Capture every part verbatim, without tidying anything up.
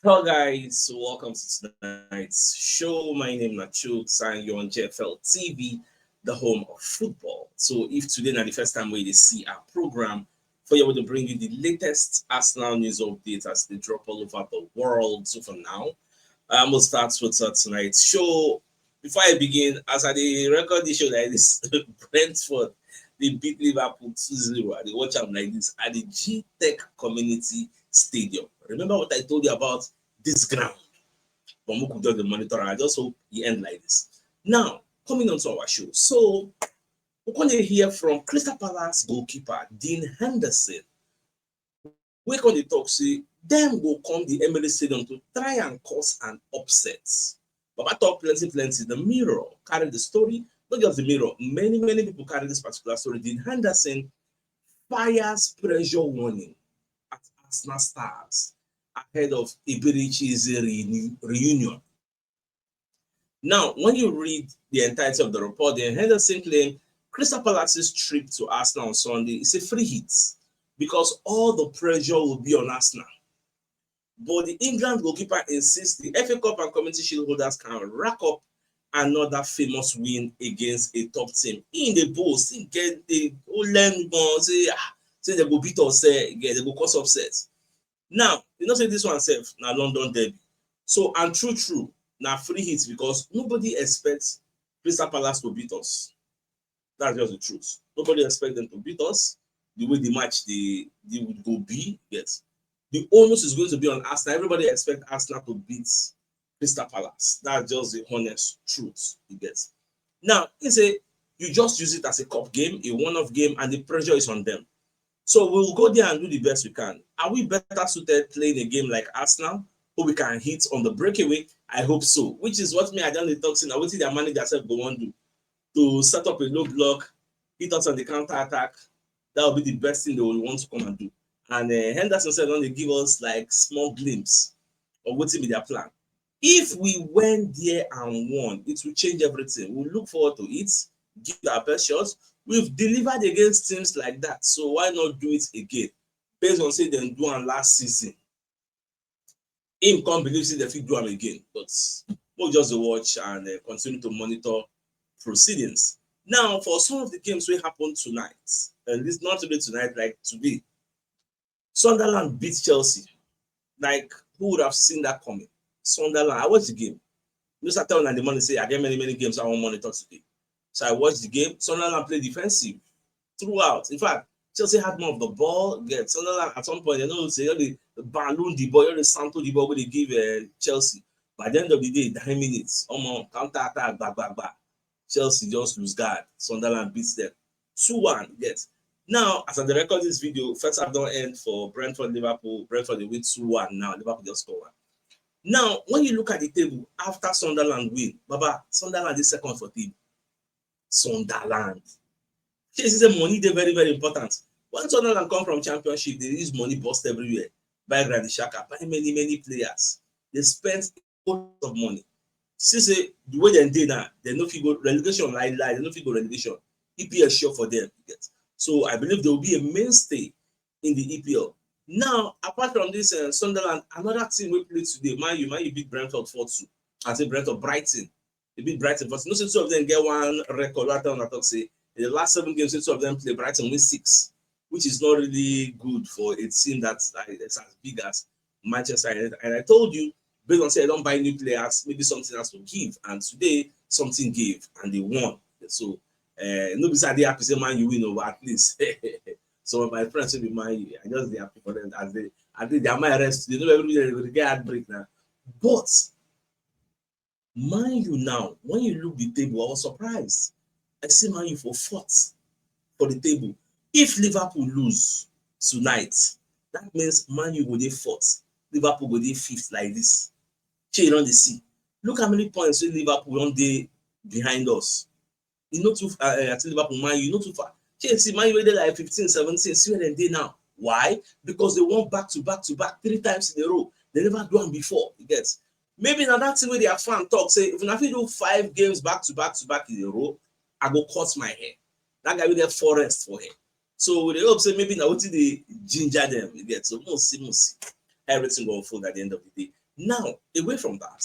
Hello guys, welcome to tonight's show. My name is Nachuk Sanyo on J F L T V, the home of football. So if today na the first time wey you dey see our program, for here we dey bring you the latest Arsenal news updates as they drop all over the world. So for now, I'm gonna start with uh, tonight's show. Before I begin, as I dey record this show like this, Brentford dey beat Liverpool two zero. I dey watch am like this at the G Tech Community Stadium. Remember what I told you about this ground? But we could just dey monitor am. I just hope e end like this. Now, coming on to our show. So, we come dey hear from Crystal Palace goalkeeper Dean Henderson, wey come dey talk say dem go come the Emirates Stadium to try and cause an upset. Baba talk plenty, plenty. The Mirror carry the story. Not just the Mirror. Many, many people carry this particular story. Dean Henderson fires pressure warning at Arsenal stars ahead of Eberechi Eze reunion. Now, when you read the entirety of the report, Dean Henderson claim Crystal Palace's trip to Arsenal on Sunday is a free hit because all the pressure will be on Arsenal. But the England goalkeeper insists the F A Cup and Community Shield holders can rack up another famous win against a top team. In the post, he get the Olen gun, say, ah, say they go beat us, say, yeah, they go cause upset. Now, you know, say this one sef na London derby. So, and true, true, na free hit because nobody expects Crystal Palace to beat us. That's just the truth. Nobody expects them to beat us the way the match they, they would go be. Yes. The onus is going to be on Arsenal. Everybody expects Arsenal to beat Crystal Palace. That's just the honest truth, you get. Now, he say you just use it as a cup game, a one-off game, and the pressure is on them. So we'll go there and do the best we can. Are we better suited playing a game like Arsenal, who we can hit on the breakaway? I hope so. Which is what me I don dey talk say na wetin their manager sef go wan do to set up a low block, hit us on the counter attack. That will be the best thing they will want to come and do. And uh, Henderson sef don dey give us like small glimpse of wetin be their plan. If we went there and won, it will change everything. We look forward to it, give our best shots. We've delivered against teams like that, so why not do it again? Based on say dem do am last season, him come believe say dem fit do am again. But we'll just dey watch and uh, continue to monitor proceedings. Now, for some of the games wey happen tonight, at least not today, tonight, like today, Sunderland beat Chelsea. Like, who would have seen that coming? Sunderland, I watched the game. You know, I tell you in the morning, say I get many, many games I wan monitor today. So I watched the game. Sunderland played defensive throughout. In fact, Chelsea had more of the ball. Get Sunderland at some point, you know, say the balloon the ball, you know, the sample the ball wey dey give uh, Chelsea. By the end of the day, nine minutes, omo, counter attack, bag, bag, bag. Chelsea just lose guard. Sunderland beats them two one. Get now, as I dey record this video, first half don end for Brentford, Liverpool. Brentford dey win two one now. Liverpool just score one. Now, when you look at the table after Sunderland win, Baba, Sunderland is second for table. Sunderland. She say money dey very, very important. When Sunderland come from Championship, they use money bust everywhere. Buy Granit Xhaka, buy many, many players. They spent a lot of money. See say the way dem dey now, dem no fit go relegation lie lie, dem no fit go relegation. E P L sure for them. You get. So I believe they will be a mainstay in the E P L. Now, apart from this, uh, Sunderland, another team wey play today, Man U, Man U beat Brentford four two. I say Brentford, Brighton. They beat Brighton four two. You know say two of them get one record. What I tell una talk say in the last seven games, say two of them play, Brighton win six, which is not really good for a team that uh, is as big as Manchester United. And I told you, based on say I don't buy new players, maybe something has to give. And today, something gave, and they won. So, uh, no be say I dey happy say Man U win over at least. Some of my friends will be Man U. I just dey happy for them as they, I think they are my rest. They know every day they go get heartbreak now. But Man U now, when you look the table, I was surprised. I see Man U for fourth for the table. If Liverpool lose tonight, that means Man U go dey fourth, Liverpool go dey fifth like this. Shey you don dey see? Look how many points wey Liverpool don dey behind us. E no too far. Uh, I think Liverpool, Man U, e no too far. Shey you see Man U wey dey like fifteen, seventeen, see where dem dey now. Why? Because they won back to back to back three times in a row. They never do am before. You get? Maybe na that thing wey their fan talk say if una fit do five games back to back to back in a row, I go cut my hair. That guy wey get four rest for hair. So we dey hope say maybe na wetin dey ginger them. You get? So we'll see, we'll see. Everything go unfold at the end of the day. Now, away from that,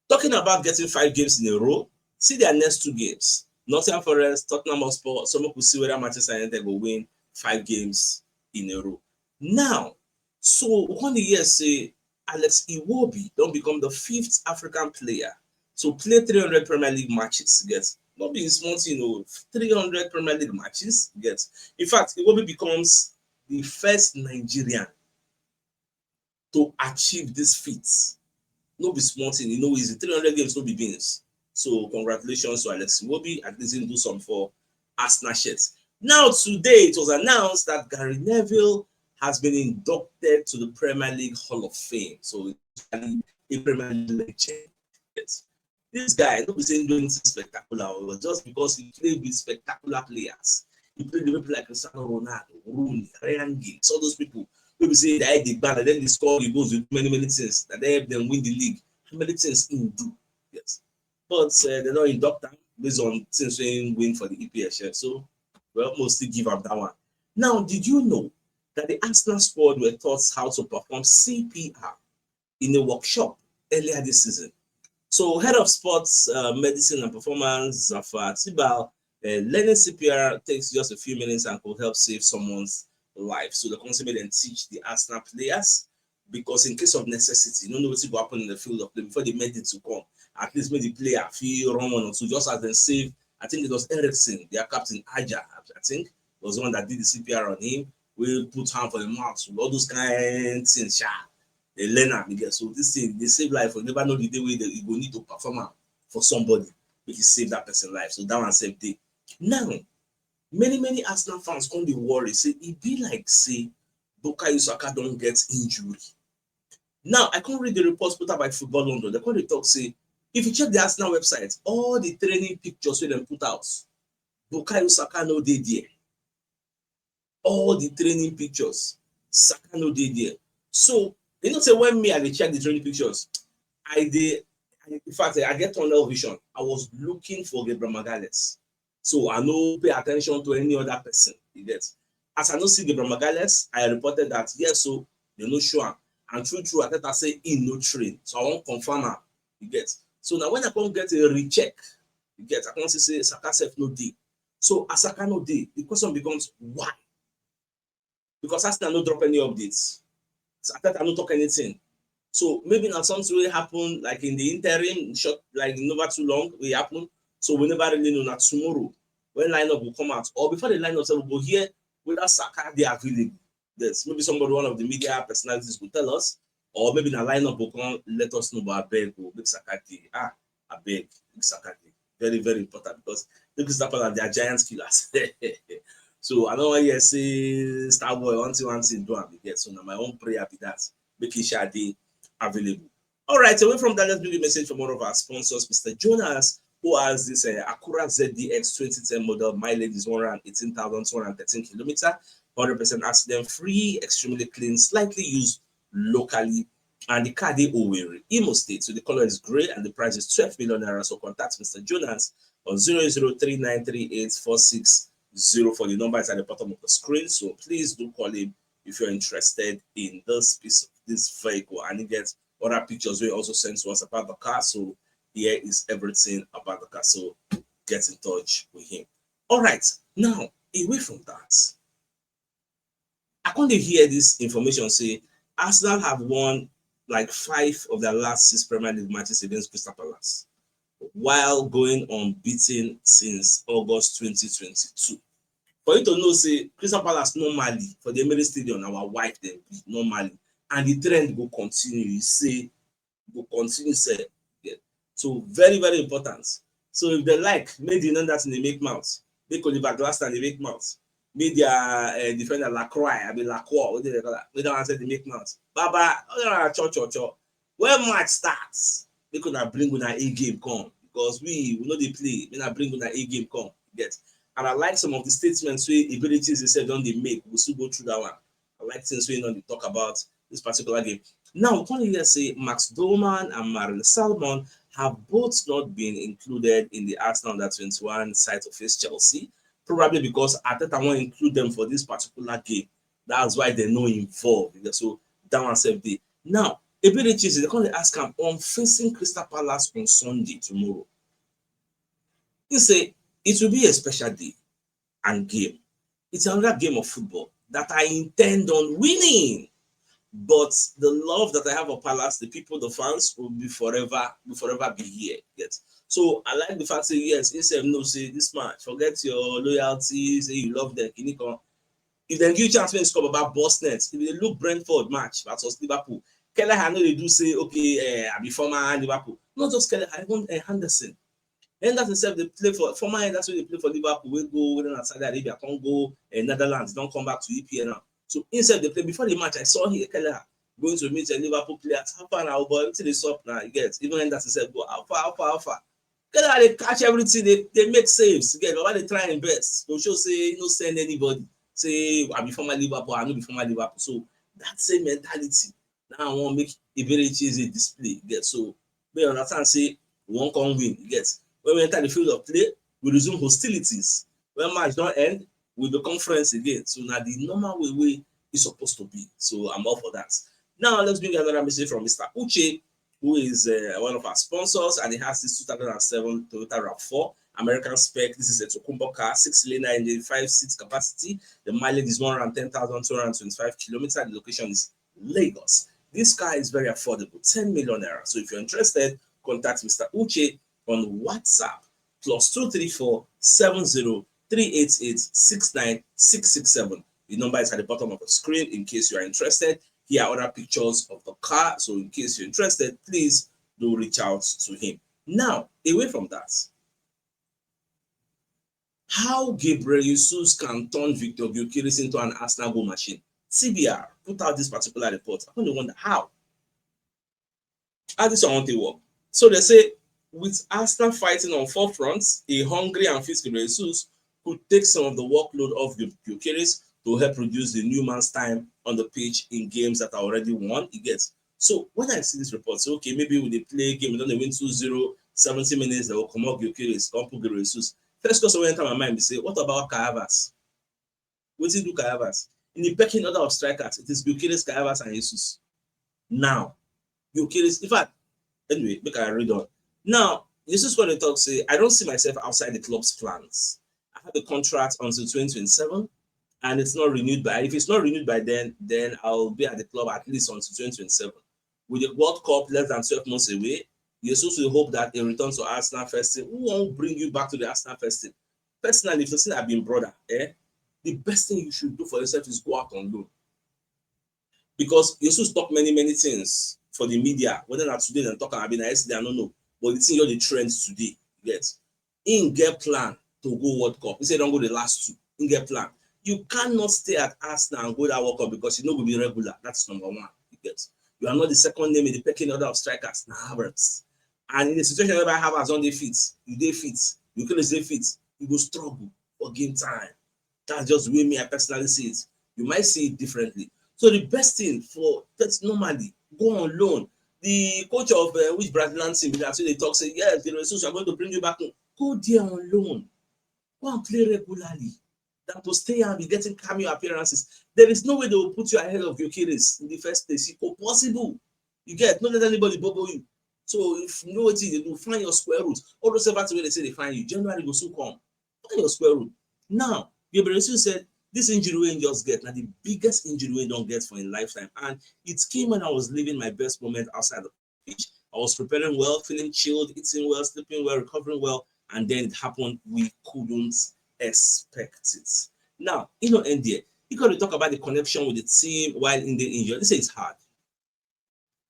talking about getting five games in a row, see their next two games. Nottingham Forest, Tottenham Hotspur, so we could see whether Manchester United will win five games in a row. Now, so we come here say Alex Iwobi don't become the fifth African player to play three hundred Premier League matches. Yes, not be small thing, you know, three hundred Premier League matches. Yes, in fact, Iwobi becomes the first Nigerian to achieve this feat. No be small thing, you know, easy. three hundred games, no be beans. So congratulations to Alex Iwobi. At least he do some for Arsenal shirts. Now, today it was announced that Gary Neville has been inducted to the Premier League Hall of Fame. So a Premier League legend. Yes. This guy, no be saying doing anything spectacular, just because he played with spectacular players. He played with people like Cristiano Ronaldo, Rooney, Ryan Giggs, all those people. People say that they ban and then they score the goals with many, many things that they help them win the league. How many things he do? Yes. But uh, they don't induct him based on things saying win for the E P L share. So we almost still give up that one. Now, did you know that the Arsenal squad were taught how to perform C P R in a workshop earlier this season? So, head of sports, uh, medicine and performance, Zafar Tibal, uh, learning C P R takes just a few minutes and could help save someone's life. So, the council made them teach the Arsenal players because, in case of necessity, you don't know what will happen in the field of play before the medics will come. At least make the player feel run one or two, just as they save. I think it was Ericsson, their captain Aja, I think, was the one that did the C P R on him. We put hand for the mouth, so all those kind of things, sha. They learn am again. So this thing, they save life. You never know the day where they, you go need to perform am for somebody, which is save that person life. So that one save day. Now, many, many Arsenal fans come dey worry, say e be like say Bukayo Saka don't get injury. Now, I can't read the reports put out by Football London. They come dey talk say, if you check the Arsenal website, all the training pictures wey dem put out, Bukayo Saka no dey there. All the training pictures, Saka no dey there. So, you know, say when me, I dey check the training pictures, I dey, I- in fact, I get tunnel vision. I was looking for Gabriel Magalhaes. So, I no pay attention to any other person, you get. As I no see Gabriel Magalhaes, I reported that, yes, so they no show am. And true, true, Arteta say he no train. So, I wan confirm am, you get. So, now when I come get a recheck, you get, I come see say Saka sef no dey. So, as Saka no dey, the question becomes, why? Because Arsenal no drop any updates. So, Arteta no talk anything. So, maybe na something wey happen, like, in the interim, short, like, never too long, wey happen. So, we never really know. Na tomorrow, when lineup will come out, or before the lineup sef, we go hear whether Saka dey available. Yes, maybe somebody, one of the media personalities, will tell us, or maybe na lineup will come let us know. But abeg o, make Saka dey. Ah, abeg, make Saka dey. Very, very important, because the Crystal Palace, they are giant killers. So I no wan hear say Starboy, one thing, one thing do am again. So na my own prayer be that, making sure dey available. All right, away from that, let's bring a message from one of our sponsors, Mister Jonas, who has this uh, Acura Z D X twenty ten model. Mileage is one hundred eighteen thousand two hundred thirteen kilometer, hundred percent accident free, extremely clean, slightly used locally, and the car dey Owerri, Imo State. So the color is gray and the price is twelve million naira. So contact Mister Jonas on zero zero three nine three eight four six zero four. The number is at the bottom of the screen. So please do call him if you're interested in this piece of this vehicle. And he gets other pictures we also sent to us about the car. So here is everything about the car. So get in touch with him. All right. Now, away from that, I come dey hear this information say Arsenal have won, like, five of their last six Premier League matches against Crystal Palace, while going unbeaten since August twenty twenty-two. For you to know, say Crystal Palace normally for the Emirates Stadium, our wife dem be normally, and the trend go continue. You say go continue sef. Yeah. So very, very important. So if they like, make the name that they make mouth. Make Oliver Glasner they make mouth. Make their uh, defender Lacroix, I mean Lacroix, what do they call that? Make that one say they make mouth. Baba, all that one cho cho cho. When match starts, make una bring una A game come, because we we know they play. Make una bring una A game come. Get. And I like some of the statements wey abilities they said don't they make. We'll still go through that one. I like things we don't talk about this particular game. Now, we come here say Max Doman and Marin Salmon have both not been included in the Arsenal under twenty-one side to face Chelsea, probably because Arteta won't include them for this particular game. That's why they're not involved. So that one sef dey. Now, Eberechi, they come dey ask am on facing Crystal Palace on Sunday, tomorrow. He say it will be a special day and game. It's another game of football that I intend on winning. But the love that I have for Palace, the people, the fans will be forever, will forever be here. Yes. So I like the fact say yes, he sef know say this match, forget your loyalty, say you love them, kini kan. If dem give you chance, when score about boss net, if you look Brentford match versus Liverpool, Kelleher no dey do say, okay, uh, I be former Liverpool. Not just Kelleher, even uh, Henderson. Henderson sef dey play for, former Henderson dey play for Liverpool, wey go, wey na Saudi Arabia, come go uh, Netherlands, don come back to E P L now. So he sef dey play. Before the match, I saw here Kelleher going to meet a Liverpool players. How far now, boy? Wetin dey sup now? You get, even Henderson sef go, how far, how far, how far? Kelleher dey catch everything, they, they make saves. You get, Baba dey try im best to show say he no send anybody. Say, I be former Liverpool, I no be former Liverpool. So that same mentality, now I wan make Eberechi Eze display. You get, so may you understand say we wan come win. You get, when we enter the field of play, we resume hostilities. When match don end, we become friends again. So na the normal way wey e suppose to be. So I'm all for that. Now let's bring another message from Mister Uche, who is uh, one of our sponsors, and he has this two thousand and seven Toyota rav four American spec. This is a Tecumbo car, six cylinder engine, five seats capacity. The mileage is one hundred ten thousand two hundred twenty-five kilometers. The location is Lagos. This car is very affordable, ten million naira. So if you're interested, contact Mister Uche on WhatsApp, plus two three four seven zero three eight eight six nine six six seven. The number is at the bottom of the screen in case you are interested. Here are other pictures of the car. So in case you're interested, please do reach out to him. Now, away from that, how Gabriel Jesus can turn Victor Gyökeres into an Arsenal goal machine? T B R put out this particular report. I only wonder how. How this one wan take work? So they say, with Arsenal fighting on four fronts, a hungry and fit Gabriel Jesus could take some of the workload off Gy- Gyökeres to help reduce the new man's time on the pitch in games that are already won. You get? So when I see this report, say, okay, maybe we dey play game, we don dey win two zero, seventy minutes, they will comot Gyökeres, come put Gabriel Jesus. First question wey enter my mind be say, what about Kai Havertz? Wetin do Kai Havertz? In the pecking order of strikers, it is Gyökeres, Kai Havertz, and Jesus. Now, Gyökeres, in fact, anyway, make I read on. Now, Jesus come dey talk say, I don't see myself outside the club's plans. I have a contract until twenty twenty-seven, and it's not renewed by, if it's not renewed by then, then I'll be at the club at least until twenty twenty-seven. With the World Cup less than twelve months away, Jesus will hope that a return to Arsenal first team. Who won't bring you back to the Arsenal first team? Personally, if you say I've been brother, eh, the best thing you should do for yourself is go out on loan. Because Jesus talk many, many things for the media. Whether not today they talk, I mean, yesterday, I don't know. But the thing you're the trend today, you get. He get plan to go World Cup. He said don't go the last two. He get plan. You cannot stay at Arsenal and go that World Cup because you know will be regular. That's number one. You get. You are not the second name in the pecking order of strikers. Now Havertz. And in the situation whereby Havertz on the fit, you dey fit, you can say fit, you go struggle for game time. That's just the way me I personally see it. You might see it differently. So the best thing for, that's normally go on loan. The coach of uh, which Brazilian team that they talk say, yes, the resource are going to bring you back. Go there on loan. Go and play regularly. Than to stay and be getting cameo appearances. There is no way they will put you ahead of Gyökeres in the first place. It's possible. You get, no let anybody bubble you. So if you know what you do, find your square root. All those ever way they say they find you, January go soon come. Find your square root. Now, Gabriel Jesus said, this injury wey he just get, now the biggest injury wey he don get for his lifetime. And it came when I was living my best moment outside the pitch. I was preparing well, feeling chilled, eating well, sleeping well, recovering well. And then it happened. We couldn't expect it. Now, you know, end there. You got to talk about the connection with the team while in the injury. They say it's hard.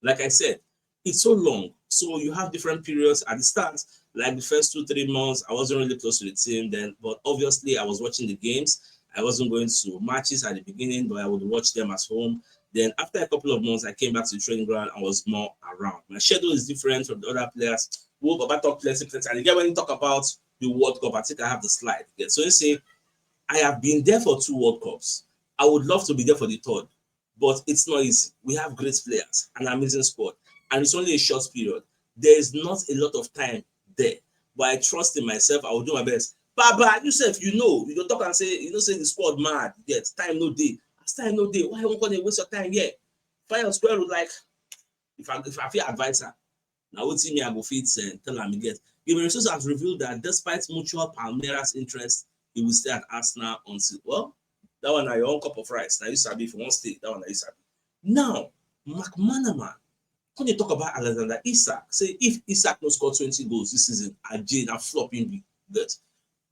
Like I said, it's so long. So you have different periods at the start, like the first two, three months, I wasn't really close to the team then, but obviously I was watching the games. I wasn't going to matches at the beginning, but I would watch them at home. Then after a couple of months, I came back to the training ground and was more around. My schedule is different from the other players. We'll go back talk plenty, plenty. And again, when you talk about the World Cup, I think I have the slide. Yeah. So you see, I have been there for two World Cups. I would love to be there for the third, but it's not easy. We have great players, an amazing squad, and it's only a short period. There is not a lot of time there. But I trust in myself. I will do my best. Baba, you sef, you know, you go talk and say, you know, say the squad mad. Yes, time no dey. As time no dey, why you wan come dey waste your time here? Find your square root, like, If I if I fit advise am, na wetin me I go fit uh, tell am get. Gabriel Jesus has revealed that despite mutual Palmeiras interest, he will stay at Arsenal until, well, that one na your own cup of rice. Now you sabi if you want stay, that one na you sabi. Now, Mark Manaman, when they talk about Alexander Isak, say if Isak no score twenty goals this season, Ajay na flop him be. But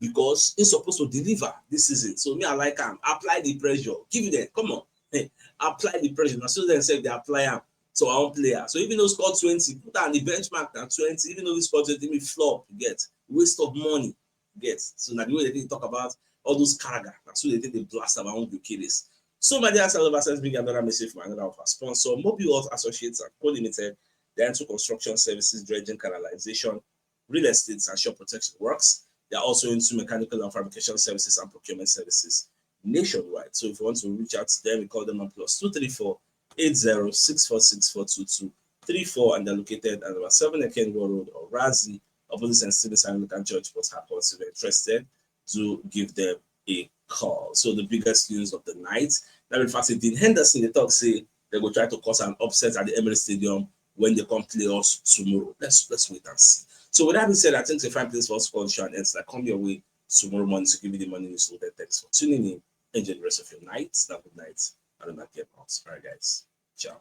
because he's supposed to deliver this season. So me, I like him. Apply the pressure. Give it there. Come on. Hey, apply the pressure. Now so then say they apply him. So our own player. So even though score twenty, put on the benchmark at twenty, even though he scored twenty, me flop, get waste of money, get. So now the way they talk about all those carga, that's what they think they blast about on Bukiris. So my dear Salva sends me another message from another of our sponsor, Mobile World Associates and Co Limited. They're into construction services, dredging, canalization, real estate, and shore protection works. They are also into mechanical and fabrication services and procurement services nationwide. So if you want to reach out to them, you call them on plus two three four eight zero six four six four two two three four, and they're located at number seven Ekengo Road or Razi, opposite Saint Stephen's Anglican Church, Port Harcourt. So if you're interested, do give them a call. So the biggest news of the night, that in fact, Dean Henderson, they talk say they go try to cause an upset at the Emirates Stadium when they come play us tomorrow. Let's let's wait and see. So with that being said, I think it's a fine place for us to call the show and end. I come your way tomorrow morning to give you the morning news. So then thanks for tuning in. Enjoy the rest of your night. Have a good night. And I'm not get out. All right, guys. Ciao.